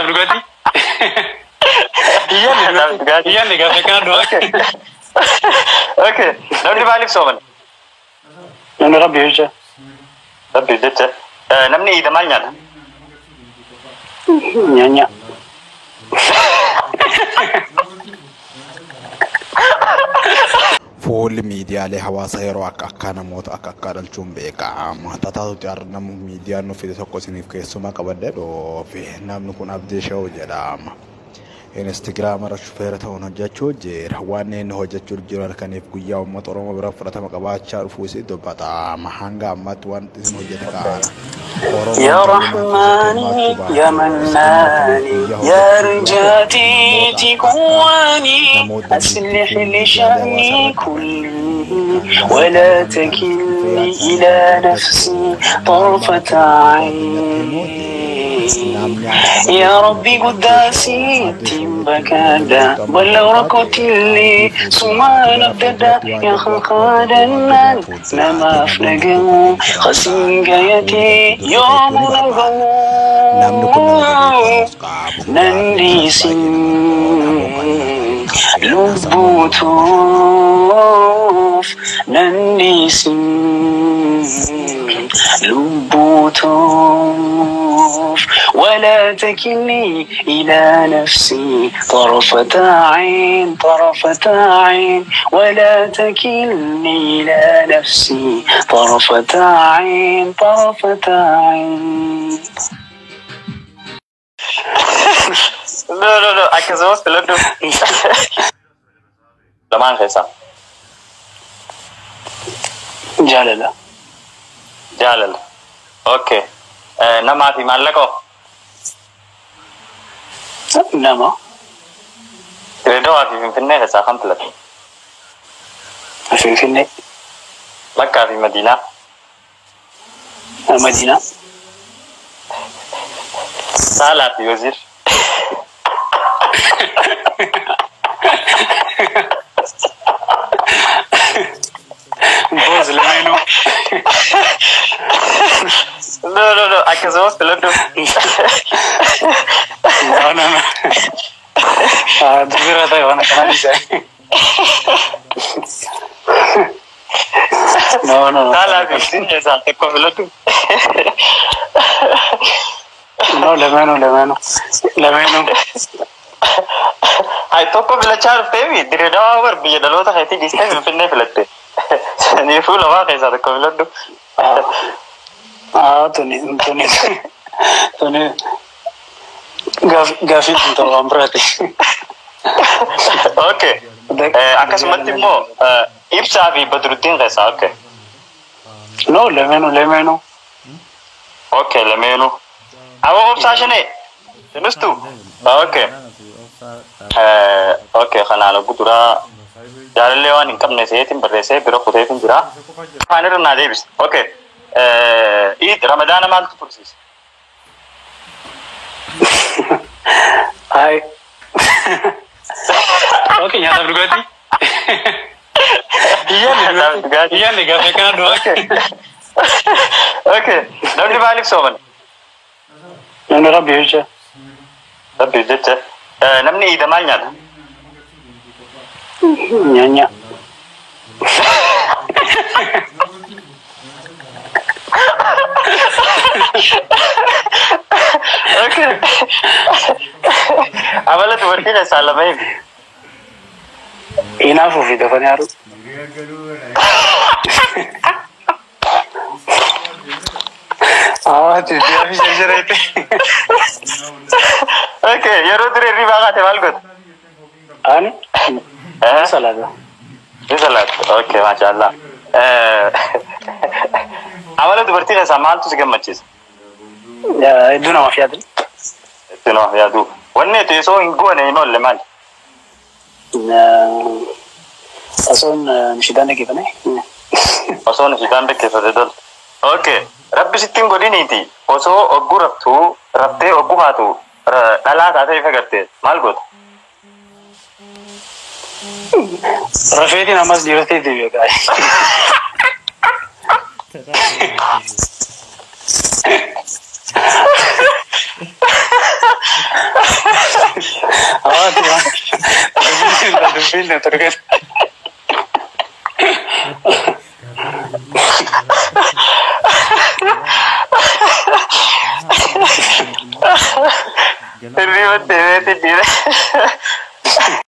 Nyaataaf dhugaatii. Nyaataaf dhugaatii. Iyyaanni gaafa kana du'a. Okay. Namni maaliif sooman? Namni rabbi jecha. Rabbiif jecha. Namni iida maal nyaata? Nyaanya. Fuulli miidiyaalee hawaasaa yeroo akka akkaa namoota akka akkaa dhalchuun beekama. Tataatutti har'a namni miidiyaan nuuf fide tokko isiniif keessumaa qabadhee dhoofe. Namni kun Abdii Shawuu jedhama. Instagiraama irra shufeera ta'uun hojjechuu jira. Waan inni hojjechuu jiru halkaniif guyyaa uummata Oromoo bira fudhatama qabaachaa dhufuu isii dubbatama. Hanga ammaatti wanti isin hojjete kaana. يا رحماني يا مناني يا رجاتي تقواني أصلح لشأني كله ولا تكلني إلى نفسي طرفة عين يا ربي قداسي تنبكادا ولو ركوت لي سمان ابتدا يا خلقادا نما افنقو خسين قيتي يوم نغو ننديسين لبوتوف ننديسين لبوتوف ولا تكلني إلى نفسي طرفة عين طرفة عين ولا تكلني إلى نفسي طرفة عين طرفة عين. No, no, no. Akkasumas filadhu. Lamaan keessaa. Jaalala. Jaalala. Okay. Namaa fi maallaqa. Nama. Dirreedawaa fi Finfinnee keessaa kam filatta? Finfinnee. Makkaa fi Madiinaa. Madiinaa. Saalaa fi Waziir. Boos lameenuu. No, no, no. Akkasumas filadhu. No, no, no. Dubira ta'e waan akkanaa dhiisa. No, no, no. Saalaa fi Waziir keessaa tokko filadhu. No, lameenuu, lameenuu. Lameenuu. Hai tokko filachaa dhufteemi Dirreedawaa bar biyya dhaloota keetii dhiistee Finfinnee filatte. Saniifuu lamaa keessaa tokko filadhu. Tuni, tuni, tuni. Gaaffii kun ta'uu waan biraati. Okay. Akkasumatti immoo Ibsaa fi Badruddiin keessaa okay. No, lameenuu, lameenuu. Okay, lameenuu. Aboo obsaa shanee. Sinistu? Okay. Okay, kanaan oggu duraa jaalallee waan hin qabne seetiin barreessee bira kuteetiin jira. Afaan irra naa deebisa. Okay. Iid Ramadaana maaltu tursiisa? Hai. Okay, nyaataaf dhugaatii. Nyaataaf dhugaatii. Iyyaanni gaafa kana du'a. Okay. Namni maaliif sooman? Namni rabbi jecha. Rabbiif jecha. Namni iida maal nyaata? Nyaanya. Okay. Amala dubartii keessaa lama himi. Hinaafuu fi dafanii haadhu. Ati deebii jajjareete. Okay, yeroo dura hirribaa kaate maal goota? Ani? Salaata. Ni salaata. Okay, maashaallah. Amala dubartii keessaa maaltu si gammachiisa? Hedduu namaaf yaadu. Hedduu namaaf yaadu. Wanni ati osoo hin goone hin oolle maali? Osoon nishidaan dhaggeeffane. Osoo nishidaan dhaggeeffate tole. Okay. Rabbi sitti hin godhiniiti. Osoo ogguu raftuu raftee ogguu haatu dhalaa taatee ifa garte maal goota? Rafeetiin ammas dhiirotee deebi'a gaarii. Dubbiin na turgate. Hirriba deemeeti dhiira.